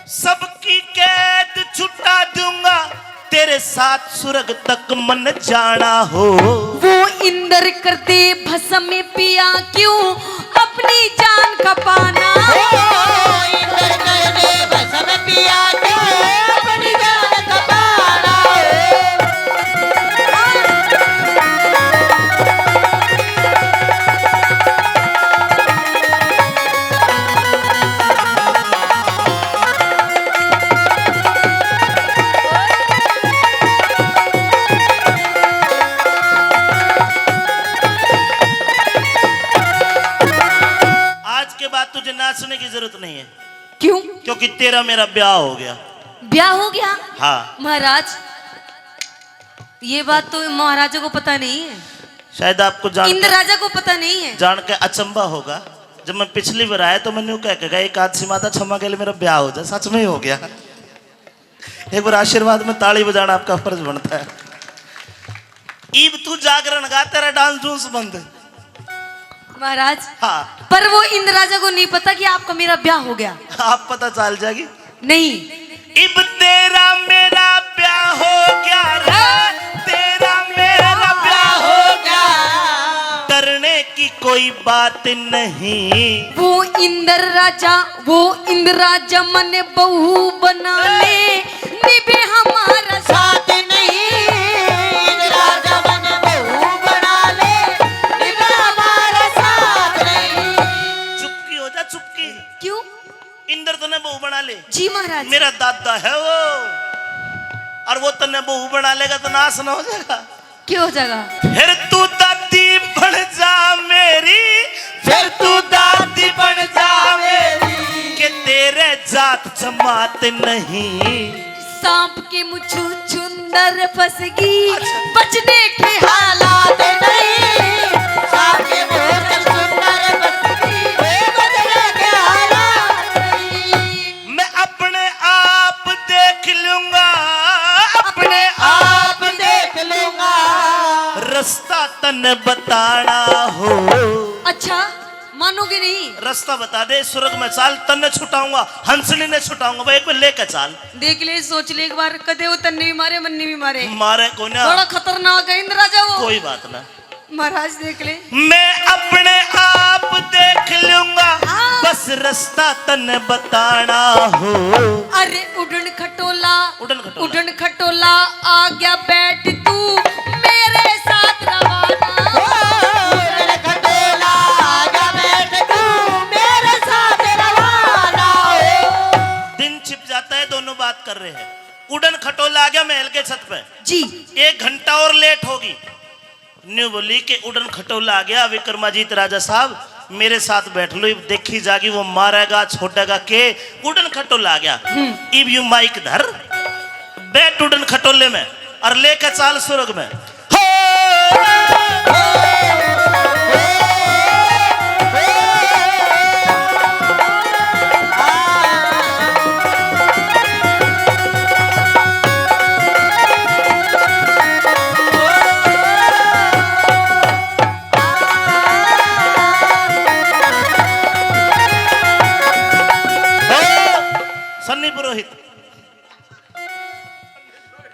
सबकी कैद छुटा दूंगा। तेरे साथ स्वर्ग तक मन जाना हो। वो इंद्र कर दे भस्म पिया क्यों अपनी जान खपाना हो। इंद्र कर दे भस्म पिया क्यों अपनी जान खपाना हो। आज के बाद तुझे नाचने की जरूरत नहीं है। क्यों? क्योंकि तेरा मेरा ब्याह हो गया। ब्याह हो गया? हाँ। महाराज, ये बात तो महाराजा को पता नहीं है। शायद आपको जान इंद्र राजा को पता नहीं है। जान के अचंबा होगा। जब मैं पिछली बार आया तो मैंने यूं कह के गया, "एक आदसी माता क्षमा के लिए मेरा ब्याह हो जाए।" सच में ही हो गया। एक बार आशीर्वाद में ताली बजाना आपका फर्ज बनता है। ईब तू जागरण गा, तेरा डांस डूंस बंद। महाराज, हाँ। पर वो इंद्र राजा को नहीं पता कि आपका मेरा ब्याह हो गया। आप पता चल जाएगी। नहीं। इब तेरा मेरा ब्याह हो गया रे, तेरा मेरा ब्याह हो गया। डरने की कोई बात नहीं। वो इंद्र राजा, वो इंद्र राजा मने बहू बना ले, निभे हमारा साथ नहीं। इंद्र राजा मने बहू बना ले, निभे हमारा साथ नहीं। चुपकी हो जा, चुपकी। क्यों? इंद्र तन्ने बहू बना ले। जी महाराज। मेरा दादा है वो, और वो तन्ने बहू बना लेगा तो नाश ना हो जाएगा। क्या हो जाएगा? फिर तू दादी बन जा मेरी, फिर तू दादी बन जा मेरी, कि तेरे जात जमात नहीं। सांप की मुछ चुंदर फंसगी, अच्छा। बचने के हालात नहीं। सांप की मुछ चुंदर फंसगी, बचने के हालात नहीं। मैं अपने आप देख लूंगा, अपने आप देख लूंगा। रास्ता तन्ने बताना हो। अच्छा, मानोगे नहीं? रास्ता बता दे, स्वर्ग में चाल, तन्ने छुटाऊंगा, हंसनी ने छुटाऊंगा, भाई एक बार लेके चाल। देख ले, सोच ले एक बार, कदे वो तन्ने भी मारे, मन्ने भी मारे। मारे कोन्या। बड़ा खतरनाक है इंद्र राजा वो। कोई बात ना। महाराज देख ले। मैं अपने आप देख लूंगा, हाँ। बस रास्ता तन्ने बताना हो। अरे उड़न खटोला, उड़न खटोला। उड़न खटोला आ गया, बैठ तू मेरे साथ रवाना। ओ, उड़न खटोला आ गया, बैठ तू मेरे साथ रवाना हो। दिन छिप जाता है, दोनों बात कर रहे हैं। उड़न खटोला आ गया महल के छत पे। जी। एक घंटा और लेट होगी। न्यू बोली कि उड़न खटोला आ गया, विक्रमाजीत राजा साहब, मेरे साथ बैठ लो, इब देखी जागी, वो मारेगा, छोड़ेगा के। उड़न खटोला आ गया। हम्म। इब यू माइक धर, बैठ उड़न खटोले में और लेके चाल स्वर्ग में। हो! सन्नी पुरोहित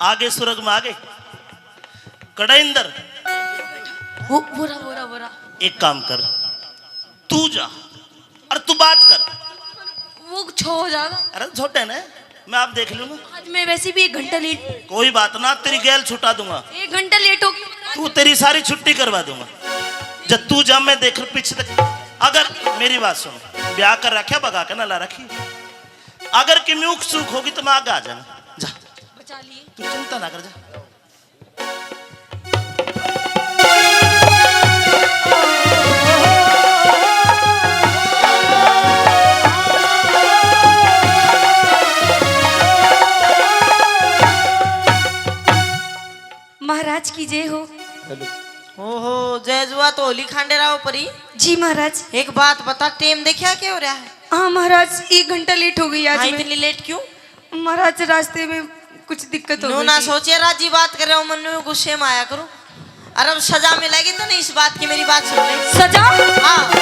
आगे स्वर्ग में आगे। कड़ा इंदर, वो बोरा, बोरा, बोरा। एक काम कर, तू जा और तू बात कर। वो छो हो जाएगा। अरे छोटे ने, मैं आप देख लूंगा। आज मैं वैसे भी एक घंटा लेट। कोई बात ना, तेरी गैल छुटा दूंगा। एक घंटा लेट हो गया। तू, तेरी सारी छुट्टी करवा दूंगा। जब तू जा, मैं देख पीछे तक। अगर मेरी बात सुन, ब्याह कर रखा, भगा के ना ला रखी। अगर कि म्यूक चूक होगी तो मैं आगे आ जाना। जा, बचा लिए। तू चिंता ना कर, जा। महाराज की जय हो। ओहो, जय जुआ तो होली खांडे राव परी। जी महाराज। एक बात बता, टेम देखा के हो रहा है? हाँ महाराज, एक घंटा लेट हो गई आज हाँ, मैं। इतनी लेट क्यों? महाराज, रास्ते में कुछ दिक्कत हो नो गई ना थी। सोचे राजी बात कर रहे हो, मन्नू गुस्से में आया करो। और अब सजा मिलेगी तो नहीं, इस बात की मेरी बात सुन ले। सजा? हाँ।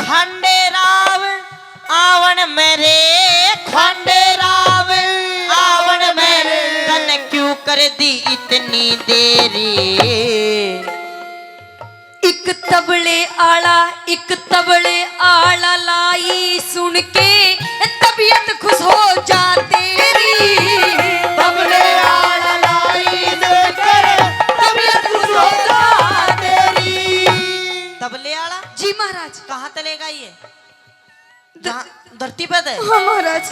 खंडे राव आवन मेरे खंडे राव, आवन मेरे। तन क्यों कर दी इतनी देरी? एक तबले आला, एक तबले आला लाई सुन के तबीयत खुश हो जा तेरी। तबले आला लाई सुन के तबीयत खुश हो जा तेरी। तबले आला? जी महाराज। कहाँ तलेगा ये? ध- जहाँ धरती पे थे? हाँ महाराज।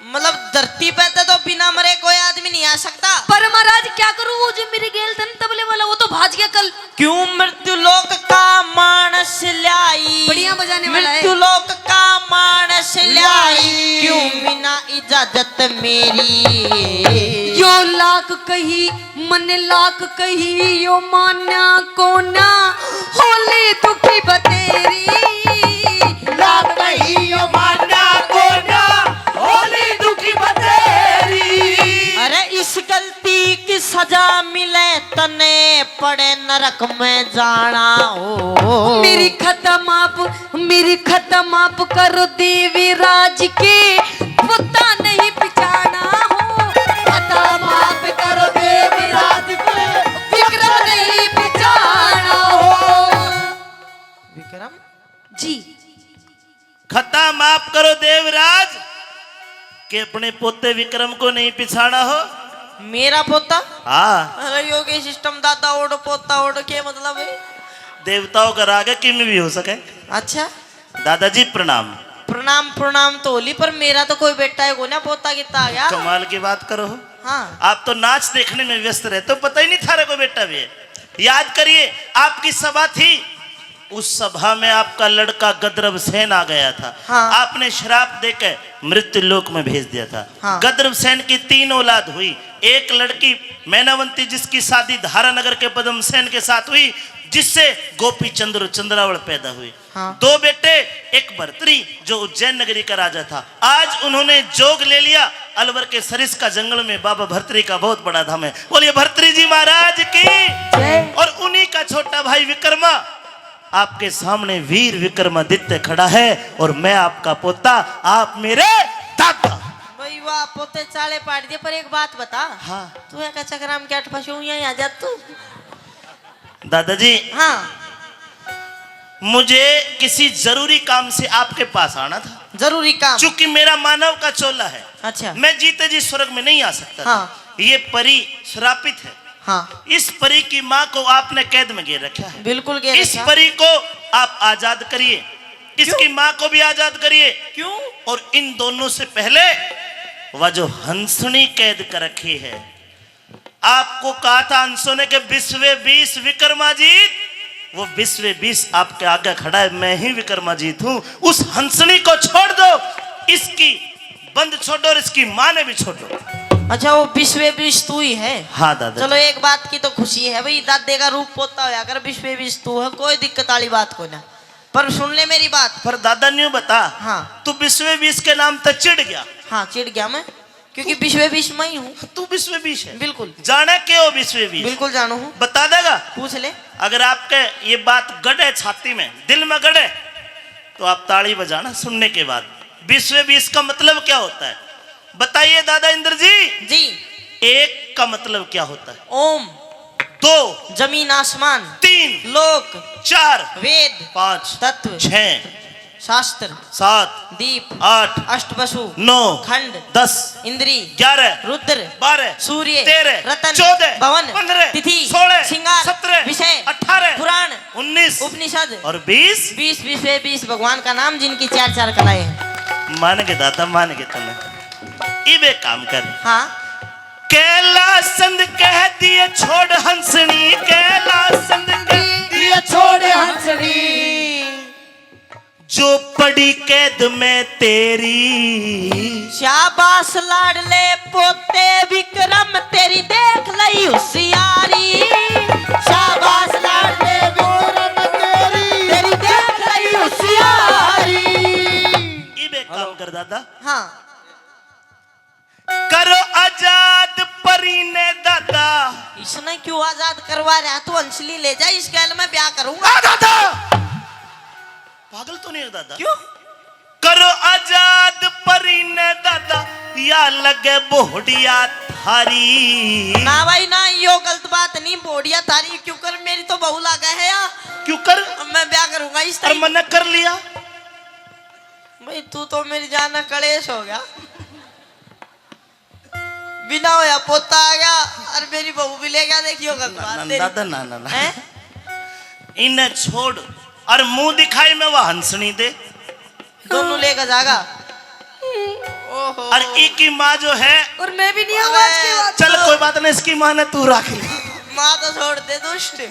मतलब धरती पे थे तो बिना मरे कोई आदमी नहीं आ सकता। पर महाराज क्या करूँ, वो जो मेरे गेल थे ना तबले वाला, वो तो भाज गया कल। क्यों मृत्यु लोक का मानस ल्याई? बढ़िया बजाने वाला है। मृत्यु लोक का मानस ल्याई, ल्याई। क्यों बिना इजाजत मेरी? यो लाख कही मन लाख कही यो मान्या कोना, होली दुखी बतेरी। लाख कही यो मान्या कोना, होली दुखी बतेरी। अरे इस गलती की सजा मिले तने, पड़े नरक में जाना हो। मेरी खत्म आप मेरी खत्म आप करो देवी राज के, पुता नहीं पिछाना हो। खत्म आप करो देवी राज के, विक्रम नहीं पिछाना हो। विक्रम? जी। खत्म आप करो देवराज के, अपने पोते विक्रम को नहीं पिछाना हो। मेरा पोता? हाँ। अरे यो के सिस्टम, दादा ओढ़ पोता ओढ़, के मतलब है? देवताओं का राग है, किम भी हो सके। अच्छा। दादाजी प्रणाम। प्रणाम, प्रणाम तो होली, पर मेरा तो कोई बेटा है कोना, पोता कितना आ गया? कमाल की बात करो हो। हाँ। आप तो नाच देखने में व्यस्त रहते हो, पता ही नहीं थारा कोई बेटा भी है। याद करिए, आपकी सभा थी, उस सभा में आपका लड़का गद्रभ सेन आ गया था। हाँ। आपने श्राप देके मृत्यु लोक में भेज दिया था। हाँ। गद्रभ सेन की तीन औलाद हुई, एक लड़की मैनावंती जिसकी शादी धारानगर के पद्म सेन के साथ हुई, जिससे गोपी चंद्र चंद्रावल पैदा हुए। हाँ। दो बेटे, एक भर्तरी जो उज्जैन नगरी का राजा था। आज उन्होंने जोग ले लिया। अलवर के सरिस्का जंगल में बाबा भर्तरी का बहुत बड़ा धाम है। बोलिए भर्तरी जी महाराज की। जय। और उन्हीं का छोटा भाई विक्रमा आपके सामने वीर विक्रमादित्य खड़ा है और मैं आपका पोता, आप मेरे दादा। भाई वाह, पोते चाले पाड़ दिए, पर एक बात बता। हाँ। तू है का चक्रा में क्या फंसे हुई है, यहाँ जा तू। दादाजी, हाँ। मुझे किसी जरूरी काम से आपके पास आना था। जरूरी काम? चूंकि मेरा मानव का चोला है, अच्छा। मैं जीते जी स्वर्ग में नहीं आ सकता था। हाँ। ये परी श्रापित है, हाँ। इस परी की माँ को आपने कैद में घेर रखा है। बिल्कुल घेर इस रखा। परी को आप आजाद करिए, इसकी क्यों? माँ को भी आजाद करिए। क्यों? और इन दोनों से पहले वह जो हंसनी कैद कर रखी है, आपको कहा था हंसों ने कि विश्व बीस विक्रमाजीत, वो विश्व बीस आपके आगे खड़ा है, मैं ही विक्रमाजीत हूँ। उस हंसनी को छोड़ दो, इसकी बंद छोड़ो और इसकी माँ ने भी छोड़ो। अच्छा, वो विश्व बीस तू ही है? हाँ दादा। चलो, एक बात की तो खुशी है भाई, दादे का रूप पोता होया कर, विश्व बीस तू है, कोई दिक्कत वाली बात को ना। पर सुन ले मेरी बात। पर दादा न्यू बता, हाँ। तू विश्व बीस के नाम तक चिढ़ गया। हाँ, चिढ़ गया मैं, क्योंकि विश्व बीस मैं ही हूँ। तू विश्व बीस है। बिल्कुल। जाने के हो विश्व बीस? बिल्कुल जानू हूँ। बता देगा? पूछ ले। अगर आपके ये बात गड़े छाती में, दिल में गड़े, तो आप ताली बजाना सुनने के बाद। विश्व बीस का मतलब क्या होता है, बताइए दादा इंद्र जी। जी। एक का मतलब क्या होता है? ओम। दो। जमीन आसमान। तीन। लोक। चार। वेद। पाँच। तत्व। छह। शास्त्र। सात। दीप। आठ। अष्टवसु। नौ। खंड। दस। इंद्री। ग्यारह। रुद्र। बारह। सूर्य। तेरह। रतन। चौदह। भवन। पन्द्रह। तिथि। सोलह। श्रृंगार। सत्रह। विषय। अठारह। पुराण। उन्नीस। उपनिषद। और बीस। बीस, बीस, बीस भगवान का नाम, जिनकी चार चार कलाएं हैं। मान के दाता, मान के तने। इब एक काम कर। हाँ। कैलासन कह दिए छोड़ हंसनी, कैलासन कह दिए छोड़ हंसनी। जो पड़ी कैद में तेरी। शाबाश लाडले पोते विक्रम, तेरी देख लई होशियारी। शाबाश लाडले विक्रम, तेरी, तेरी देख लई होशियारी। इब एक काम कर दादा। हाँ। करो आजाद परी ने दादा। इसने क्यों आजाद करवा रहा? तू हंसली ले जा, इस गैल में ब्याह करूंगा। आ दादा, पागल तो नहीं हो दादा? क्यों? करो आजाद परी ने दादा, या लगे बोहड़िया थारी। ना भाई ना, यो गलत बात नहीं, बोहड़िया थारी क्यों कर, मेरी तो बहू लागे है या। क्यों कर? मैं ब्याह करूंगा इस और time। मन्ने कर लिया। भाई तू तो मेरी जान ना कलेश हो गया। बिना होया पोता आ गया और मेरी बहू भी ले गया। देखियो गलत ना, बात ना, तेरी। दादा, ना, ना, ना। हैं? इन्हें छोड़ और मुंह दिखाई में वह हंसनी दे। दोनों लेकर जागा। ओहो। और एक ही माँ जो है। और मैं भी नहीं आऊँ आज के बाद चल, तो। कोई बात नहीं, इसकी माँ ने तू रख ली। माँ तो छोड़ दे दुष्ट।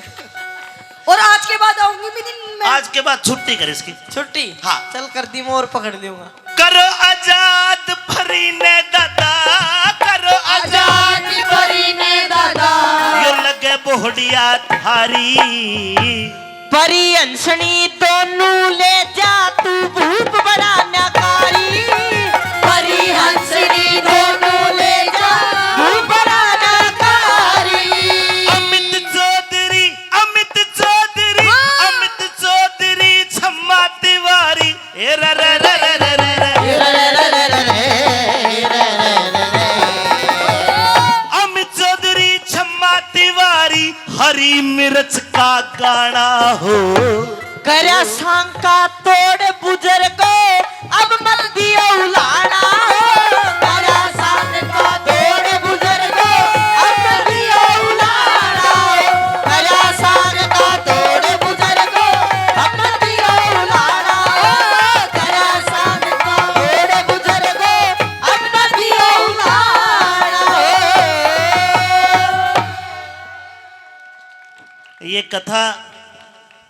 और आज के बाद आऊंगी भी नहीं मैं। आज के बाद छुट्टी कर इसकी। छुट्टी? हाँ। चल कर दी, मैं और पकड़ लूंगा। करो आजाद परी ने दादा, करो आजाद आजाद परी ने दादा। यो लगे बोहड़िया थारी। परी हंसनी दोनों ले जा तू भूप बड़ा न्याकारी। परी हंसनी दोनों ले जा भूप बड़ा न्याकारी। अमित चौधरी, अमित चौधरी, हाँ। अमित चौधरी छम्मा तिवारी। ए रे रे रे रे रे रे रे। अमित चौधरी छम्मा तिवारी, हरी मिर्च का गाना हो। करया सांका तोड़ बुजुर्गो, अब मत दियो उलाना हो। करया सांका तोड़ बुजुर्गो, अब मत दियो उलाना हो। करया सांका तोड़ बुजुर्गो, अब मत दियो उलाना हो। करया सांका तोड़ बुजुर्गो, अब मत दियो उलाना हो। ये कथा